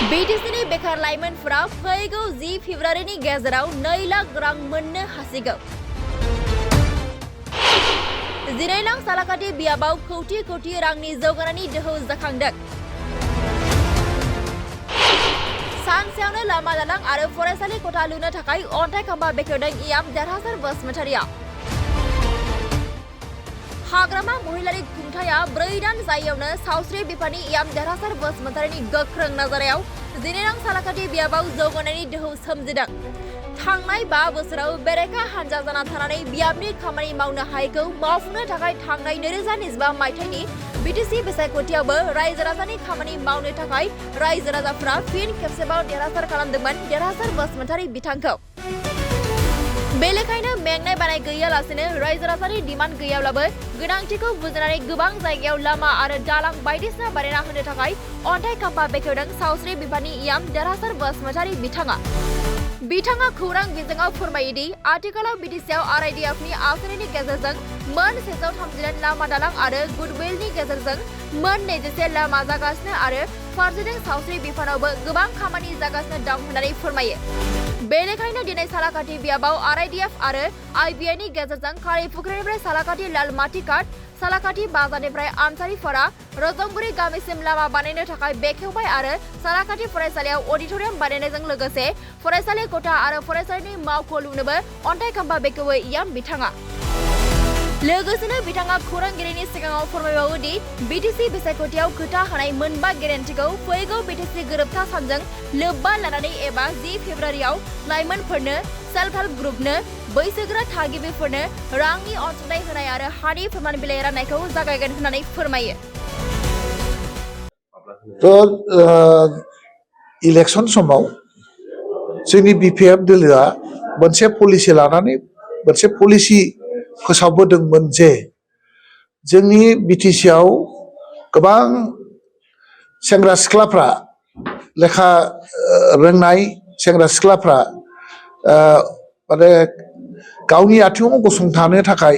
BTCनि बेकार लाइमोनफोरा फैगौ 10 फेब्रुवारिनि गेजेराव 2 लाख रां मोननो हासिगौ। 12 लाख सालाकाथि बियाबाव कौटि रांनि जौगानायनि दोहौ जाखांदों। सानसेयावनो लामा दालां आरो फरायसालि खथा लुनो थाखाय अन्थाइ खाम्फा बेखेवदों इयाम देरहासार बसुमतारिया। हाग्रामा महिलारि खुंथाया 4 दान जायैयावनो सावस्रि बिफाननि इयाम देरहासार बसुमतारिनि गोख्रों नाजानायाव 12 लाख सालाकाथि बियाबाव जौगानायनि दोहौ सोमजिदों। थांनाय 5 बोसोराव बेरेखा हानजा जाना थानानै बियाबनि खामानि मावनो हायैखौ मावफुंनो थाखाय थांनाय 2025 मायथाइनि BTC बिसायख'थियावबो रायजो राजानि खामानि मावनो थाखाय रायजो राजाफोरा फिन खेबसेबाव देरहासार खालामदोंमोन देरहासार बसुमतारि बिथांखौ। बेलेखायनो मेंनाय बानाय गैयालासेनो रायजो राजानि डिमान्ड गैयाब्लाबो गोनांथिखौ बुजिनानै गोबां जायगायाव लामा आरो दालां बायदिसिना बानायना होनो थाखाय अन्थाइ खाम्फा बेखेवदों सावस्रि बिफाननि इयाम देरहासार बसुमतारि बिथाङा खौरां बिजोङाव फोरमायोदि आथिखालाव BTCआव RIDFनि आसनिनि गेजेरजों मोन 130 लामा दालां आरो गुडविलनि गेजेरजों मोन 21 लामा जागासिनो आरो फारसेथिं सावस्रि बिफानावबो गोबां खामानि जागासिनो दं होननानै फोरमायो। बेनिखायनो दिनै सालाकाथि बियाबाव RIDF आरो IBIनि गेजेरजों खारिफुख्रिनिफ्राय सालाकाथि लालमाटिकाट सालाकाथि बाजारनिफ्राय आनसारिफारा रजंगुरि गामिसिम लामा बानायनो थाखाय बेखेवबाय आरो सालाकाथि फरायसालियाव अडिटोरियाम बानायनायजों लोगोसे फरायसालि खथा आरो फरायसालिनि मावख' लुनोबो अन्थाइ खाम्फा बेखेवो इयाम बिथाङा। लोगोसेनो बिथाङा खौरांगिरिनि सिगाङाव फोरमायबावोदि BTC बिसायख'थियाव खोथा होनाय मोनबा गेरेन्टिखौ फैगौ BTC गोरोबथा सानजों लोब्बा लानानै एबा 10 फेब्रुवारियाव लाइमोनफोरनो सेल्फ हेल्प ग्रुपनो बैसोगोरा थागिबिफोरनो रांनि अनसुंथाइ होनाय आरो हानि फोरमान बिलाइ राननायखौ जागायगोन होननानै फोरमायो। इलेक्सन समाव जोंनि BPF दोलोआ मोनसे पलिसि लानानै मोनसे पलिसि फोसावबोदोंमोन जे जोंनि BTCआव गोबां सेंग्रा सिख्लाफ्रा लेखा रोंनाय सेंग्रा सिख्लाफ्रा माने गावनि आथिङाव गसंथानो थाखाय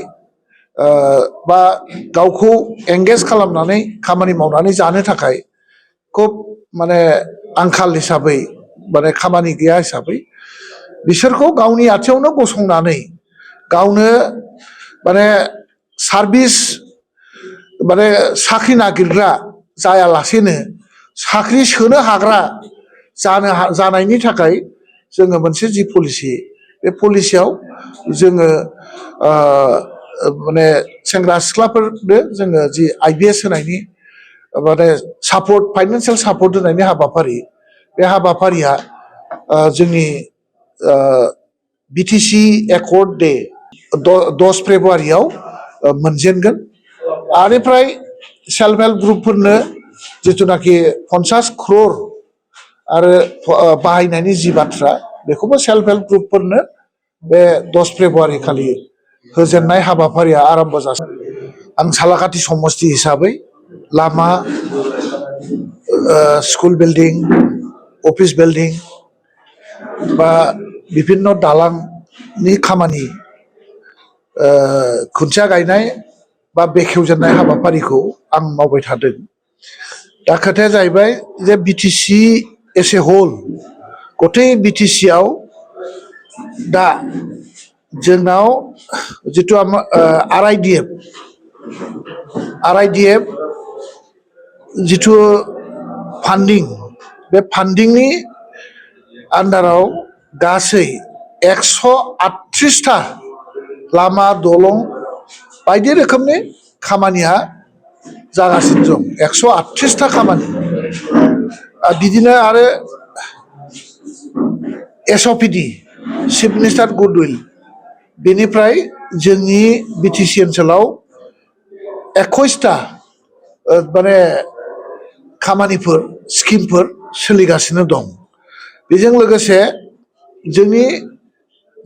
बा गावखौ एंगेज खालामनानै खामानि मावनानै जानो थाखाय खुब माने आंखाल हिसाबै माने खामानि गैया हिसाबै बिसोरखौ गावनि आथिङावनो गसंनानै गावनो माने सार्भिस माने साख्रि नागिरग्रा जायालासेनो साख्रि सोनो हाग्रा जानायनि थाखाय जोङो मोनसे जि पलिसि बे पलिसियाव जोङो माने सेंग्रा सिख्लाफोरनो जोङो जि IBS होनायनि माने सापर्ट फाइनान्सियेल सापर्ट होनायनि हाबाफारि बे हाबाफारिया जोंनि BTC एकर्ड डे 10 फेब्रुवारियाव मोनजेनगोन। आनिफ्राय सेल्फ हेल्प ग्रुपफोरनो जिथुनाखि 50 crore आरो बाहायनायनि जि बाथ्रा बेखौबो सेल्फ हेल्प ग्रुपफोरनो बे 10 फेब्रुवारि खालि होजेननाय हाबाफारिया आरम्भ जासिगोन। आं सालाकाथि समस्ति हिसाबै लामा स्कुल बिल्डिं अफिस बिल्डिं बा बिभिन्न दालांनि खामानि खुन्थिया गायनाय बा बेखेवजेननाय हाबाफारिखौ आं मावबाय थादों। दा खोथाया जाहैबाय जे BTC एस ए होल गथै BTCआव दा जोंनाव जिथु RIDF जिथु फान्डिं बे फान्डिंनि आन्दाराव गासै 138टा लामा दलं बायदि रोखोमनि खामानिया जागासिनो दं। 138टा खामानि बिदिनो आरो SOPD चिफ मिनिस्टार गुडविल बेनिफ्राय जोंनि BTC ओनसोलाव 21टा माने खामानिफोर स्किमफोर सोलिगासिनो दं। बेजों लोगोसे जोंनि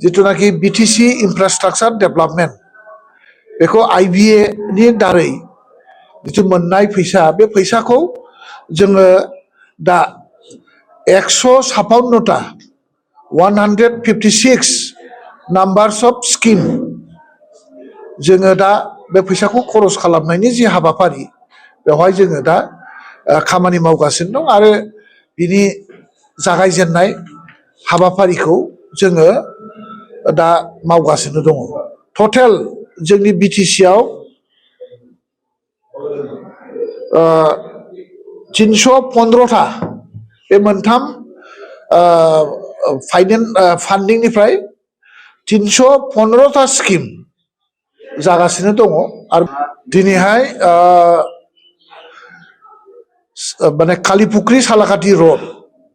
जिथुनाखि BTC इनफ्रास्ट्राक्चार डेभेलपमेन्ट बेखौ IBA नि दारै जिथु मोननाय फैसा बे फैसाखौ जोङो दा 156टा 156 नाम्बार्स अफ स्किम जोङो दा बे फैसाखौ खरस खालामनायनि जि हाबाफारि बेवहाय जोङो दा खामानि मावगासिनो दं आरो बिनि जागायजेननाय हाबाफारिखौ जोङो दा मावगासिनो दङ टटेल जोंनि BTC आव 315टा बे मोनथाम फान्डिंनिफ्राय 315टा स्किम जागासिनो दङ आरो दिनैहाय माने कालिपुख्रि सालाकाथि रड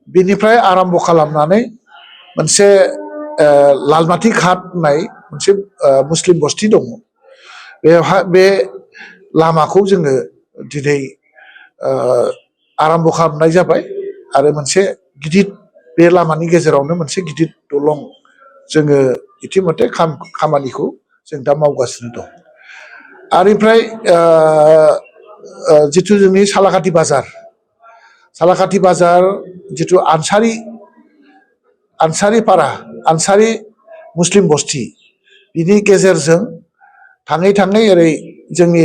बेनिफ्राय आरम्भ खालामनानै मोनसे लालमाथि घाट होननाय मोनसे मुस्लिम बस्ति दङ बे लामाखौ जोङो दिनै आरम्भ खालामनाय जाबाय आरो मोनसे गिदिर बे लामानि गेजेरावनो मोनसे गिदिर दलं जोङो इतिमধ্যে खामानिखौ जों दा मावगासिनो दं आरो ओमफ्राय जिथु जोंनि सालाकाथि बाजार जिथु आनसारिपारा आनसारि मुस्लिम बस्ति बिनि गेजेरजों थाङै थाङै ओरै जोंनि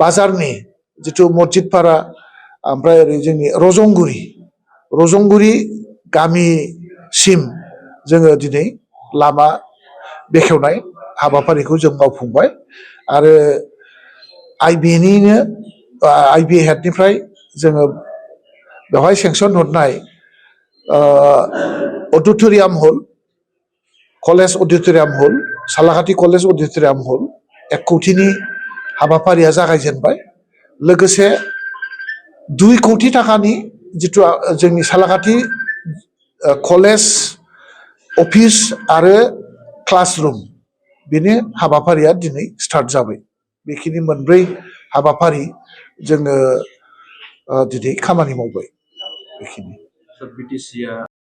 बाजारनि जिथु मस्जिदपारा ओमफ्राय ओरै जोंनि रजंगुरि गामिसिम जोङो दिनै लामा बेखेवनाय हाबाफारिखौ जों मावफुंबाय आरो आइबि हेडनिफ्राय जोङो बेवहाय सेंसन हरनाय अडिट'रियाम हल कलेज अडिट'रियाम हल सालाकाथि कलेज अडिट'रियाम हल 1 कौटिनि हाबाफारिया जागायजेनबाय लोगोसे 2 कौटि थाखानि जिथु जोंनि सालाकाथि कलेज अफिस आरो क्लासरुम बेनि हाबाफारिया दिनै स्टार्ट जाबाय बेखिनि मोनब्रै हाबाफारि जोङो दिनै खामानि मावबाय बेखिनि